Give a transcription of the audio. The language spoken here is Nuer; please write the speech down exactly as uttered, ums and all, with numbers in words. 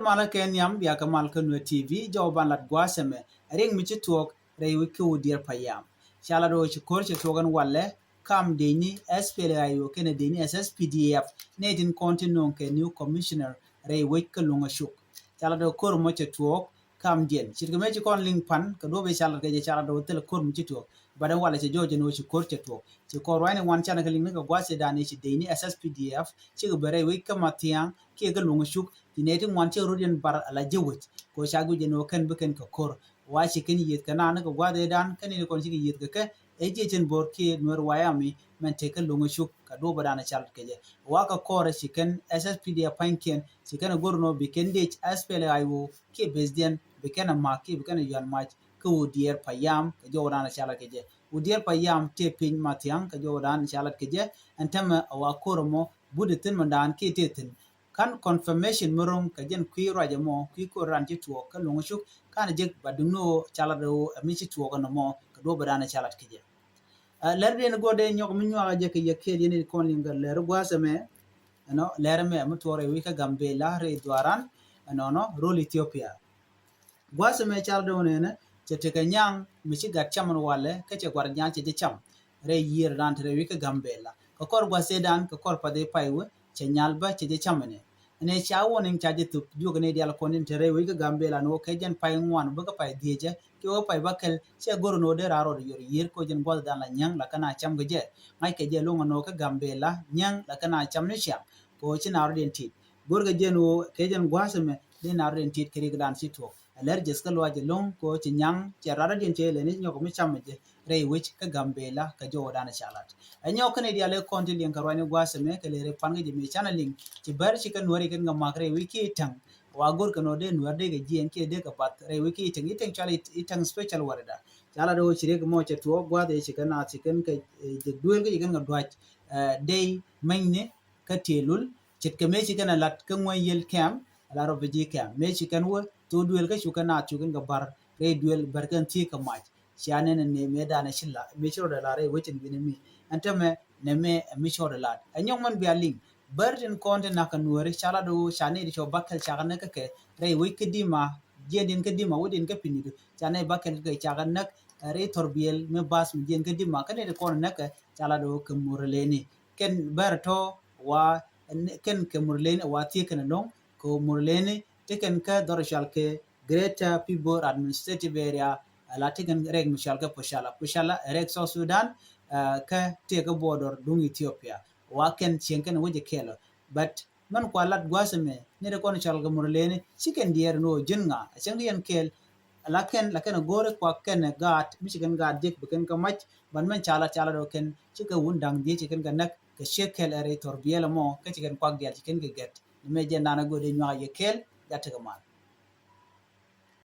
Malä kɛ nhiam bia kɛ mal kä Nuer T V, jɔw ban lat gua̱a̱th ɛmɛ riŋ mi ci tuɔɔk rɛy wec kä Udiɛɛr Payam. Ca lat ɣöö ci ko̱r cɛ tuɔɔk ɛn walɛ kam dëcni S P L A I O kɛnɛ dëcni S S P D F, nɛy tin kɔn ti nööŋ kɛ new commissioner rɛy wec kä Luŋä Cuk. Ca lat ɣöö ko̱r mɔ cɛ tuɔɔk kamdiɛn. Ce̱tkɛ mëë ci kɔn liŋ pan kɛ duɔ̱ɔ̱p ëë ca lat kɛ jɛ, ca lat ɣöö thilɛ ko̱r mi ci tuɔɔk. Bat ɛn walɛ cɛ jɔɔc ɛn ɣöö ci ko̱r cɛ tuɔɔk. Ci kɔr ruacni wan canɛ kɛ liŋ ni kɛ gua̱a̱th ëëdan ëë ci dëcni S S P D F cikɛ ben rɛy wec kä Mathiaŋ kiɛ kä Luŋä Cuk. Ci nɛy ti ŋuan cɛ rɔ̱diɛn bar ala jɛ wec kɛ ɣöö ca guic ɛn ɣöö kɛn bi kɛn kɛ ko̱r. Wa ci kɛn yiëëth kɛ naan ni kɛ gua̱a̱th ëëdan, kɛn ni kɔn cikɛ yiëëth kɛ kɛ ëë jiɛc ɛn bo̱r kiɛ Nuer White Army mɛn tëë kä Luŋä Cuk kɛ duɔ̱ɔ̱p ëëdan ɛ ca lat kɛ jɛ. Wa kɛ kɔrɛ ci kɛn S S P D F pa̱nykiɛn ci kɛn ɛ go̱r ɛn ɣöö bi kɛn dëc S P L A I O kiɛ bethdiɛn bi kɛn ɛ ma̱k kiɛ bi kɛn ɛ yuan mac kä Udiɛɛr Payam kɛ jɔwdan ca lat kɛ jɛ. Udiɛɛr Payam tëë piny Mathiaŋ kɛ jɔwdan ca lat kɛ jɛ. Ɛn täämɛ ɛ wa ko̱r ɛmɔ but ɛ thi̱n mɛndan kiɛ tëë thi̱n. Ka̱n confirmation mi ro̱ŋ kɛ jɛn kui̱ ruac ɛmɔ, kui̱ ko̱r ran ci tuɔɔk kä Luŋä Cuk, ka̱n jek ba duŋni ɣöö ca lat ɣöö ɛ mi ci tuɔɔk ɛn ɛmɔ kɛ duɔ̱ɔ̱p ëëdan ca lat kɛ jɛ. Ɛ, lɛr diɛn guɔ̱dɛ nyɔk mi nyuak jɛ kɛ yɛ kɛɛl yɛn i̱ kɔn liŋ kɛ lɛr gua̱a̱th ɛmɛ, ɛnɔ, lɛr ɛmɛ mi tuɔɔk rɛy wec kä Gambela rɛy dhuaaran, ɛnɔnɔ, rol Ethiopia. Gua̱a̱th ɛmɛ cal dee wä nɛnɛ, cɛ tekɛ nyaŋ mi ci gat cam ɛn walɛ, kä cɛ gua̱r nyal cɛ jɛ cam. Rɛy yiër dan te rɛy wec kä Gambela. Kɛ kɔr gua̱a̱th ëëdan, kɛ kɔr path ëë pay wä, cɛ nyal bä cɛ jɛ cam ɛnɛ. Ɛnɛ ca warning ca jɛ thop, juɔk ɛnɛ diaal kɔn in te rɛy wec kä Gambela, ni wä kɛ jɛn pay ŋuan bä kä pay dhiecä, kɛ wä pay bäkɛl, cɛ go̱r ɛn wä dee raar rɔɔd yuɔr yiër, kɛ wä jɛn gua̱a̱th dan la nyaŋ, la kɛ na cam kɛ jɛ. Ŋa̱c kɛ jɛ lo̱ŋ ɛn wä kä Gambela, nyaŋ, la kɛ na cam ni ciaŋ, kɛ wä ci na rɔɔd in tit. Go̱rkɛ jɛn ɣöö kɛ jɛn gua̱a̱th ɛmɛ dee na rɔ̱diɛn tit kɛ riɛkdan ci tuɔɔk. Ɛ lɛr jɛth kä luac ɛlɔ̱ŋ kɛ ɣöö ci nyaŋ cɛ rat rɔ̱diɛn cɛ lɛ ni nyɔk mi cam jɛ rɛy wec kä Gambela kɛ jɔwdan ca lat. Ɛ nyɔk kɛn i̱ diaal ëë kɔn ti liŋ kɛ ruacni gua̱a̱th ɛmɛ kɛ lɛ rɛy pan kä jɛ mëë canɛ liŋ ci bär ci kɛ Nuääri kɛn kɛ mak rɛy wec kiɛ Itaŋ. Wa go̱rkɛ nɔ dee Nuäär dee kɛ jiɛɛn kiɛ dee kɛ bath rɛy wec kiɛ Itaŋ, Itaŋ cɔal i̱ Itaŋ special warada. Ca lat ɣöö ci riɛk mɔ cɛ tuɔɔk gua̱a̱th ëë ci kɛ naath ci kɛn kɛ, eh, jek duëël kä ci kɛn kɛ duac, eh, dee mɛnyni kä Tielul, ce̱tkɛ mëë ci kɛn ɛ lat kä Ŋuäny Yiël kɛm, ala refugee kɛm. Mëë ci kɛn wä thok duëël kä cu kɛn naath cu kɛn kɛ bar rɛy duëël bär kɛn thiek kɛ mac. Cia nɛn ɛ nɛ mëë danɛ ci la, mëë ci rɔɔdɛ la rɛy wecin wi̱nɛ mi. Ɛn täämɛ nɛ mëë ɛ mi ci rɔɔdɛ la. Ɛ nyɔk mɛn bia liŋ. Bär tin kɔn ti nak kɛ Nuääri ca lat ɣöö ca nɛy ti cɔ bäkɛl cakɛ näk kä kɛ rɛy wec kä Dima, jiɛndiɛn kä Dima, wecdiɛn kä Pinyudu. Ca nɛy bäkɛl kä kɛ cakɛ näk, ɛ, rɛy thɔrbiɛl mi bath mi jiɛn kä Dima. Kä nɛy ti kɔn näk kɛ ca lat ɣöö kɛ Murleni. Kɛn bär tɔ wa, kɛn kɛ Murleni wa thiek kɛn ɛlɔ̱ŋ, kɛ Murleni ti kɛn kä dhɔr cɔal kɛ Greater Pibor Administrative Area, ala ti kɛn rɛk mi cɔal kɛ Pochala. Pochala ɛ rɛk South Sudan, eh, kä tëë kä border duŋ Ethiopia. Wa kɛn cieŋ kɛn wec ɛ kɛɛl ɔ. But mɛn kua lat gua̱a̱th ɛmɛ, ni rɛ kɔn cɔal kɛ Murleni, ci kɛn diɛɛr ni ɣöö ji̱n ŋa, a cäŋ kɛ yɛn kɛɛl, la kɛn, la kɛn a go̱o̱rɛ kua kɛn ɛ gaat, mi ci kɛn gaat jek bi kɛn kɛ mac, ban mɛn ca lat, ca lat ɣöö kɛn, ci kɛ wun da̱ŋ dhiec ci kɛn kɛ näk, kɛ ciek kɛl ɛ rɛy thɔrbiɛl ɛmɔ, kä ci kɛn kuak diaal ci kɛn kɛ gɛt. Ni mɛ jɛn dan a go̱o̱rɛ nyuak a yɛ kɛɛl, jat tekɛ mal.